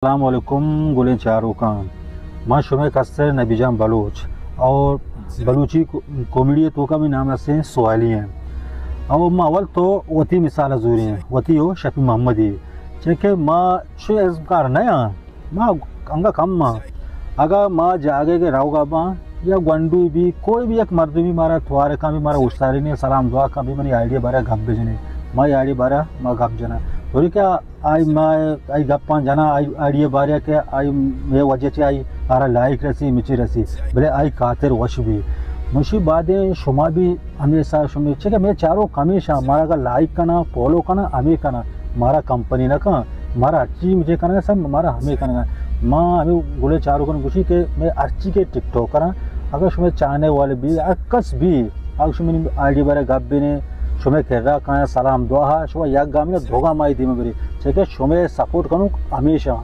السلام علیکم گلیں چاروکاں، من شمئے کستر نبی جان بلوچ اور بلوچی کو-، کامیڈی توکا بھی نام ہستیں سوالی ہیں۔ اور ما اول تو وتی مثال زوری ہیں، وتی ہو شفیع محمدی، چونکہ ما چو ازمکار نہ ہاں، ما انگا کم ہاں۔ اگا ما جاگے کے روگا باں یا گونڈو بھی، کوئی بھی یک مردمی مارا توار کن بھی، مارا اشتاری نے سلام دعا کن بھی، منی آئیڈیا بارا گپ بجنے، ما آئیڈیا بارا ما گپ جنا۔ توری کیا آئی ما، آئی گپاں جنا، آئی آئیڈیا بارے کہ آئی مے وجہ چہ آئی آرا لائک رسی، مچی رسی، بلے آئی خاطر وش بھی۔ مشی بعدیں شما بھی ہمیشہ شما، چکہ مے چاروک ہمیشہ مارا اگر لائک کنا، فالو کنا، ہمیں کنا، مارا کمپنی نہ کنا، مارا ہر چیز مجھے کنا، سب مارا ہمیں کنا۔ ما ہمیں گلے چاروکن گوشی کہ مے ہر چیز کے ٹک ٹاک کرا، اگر شما چاہنے والے بھی، ہر کس بھی، اگر شما آئیڈیا بارے گپ بھی نے، شما کرا کنا سلام دعا، شما یک گام نے دو گام آئی دیما بری، چکہ شما سپورٹ کنو ہمیشہ۔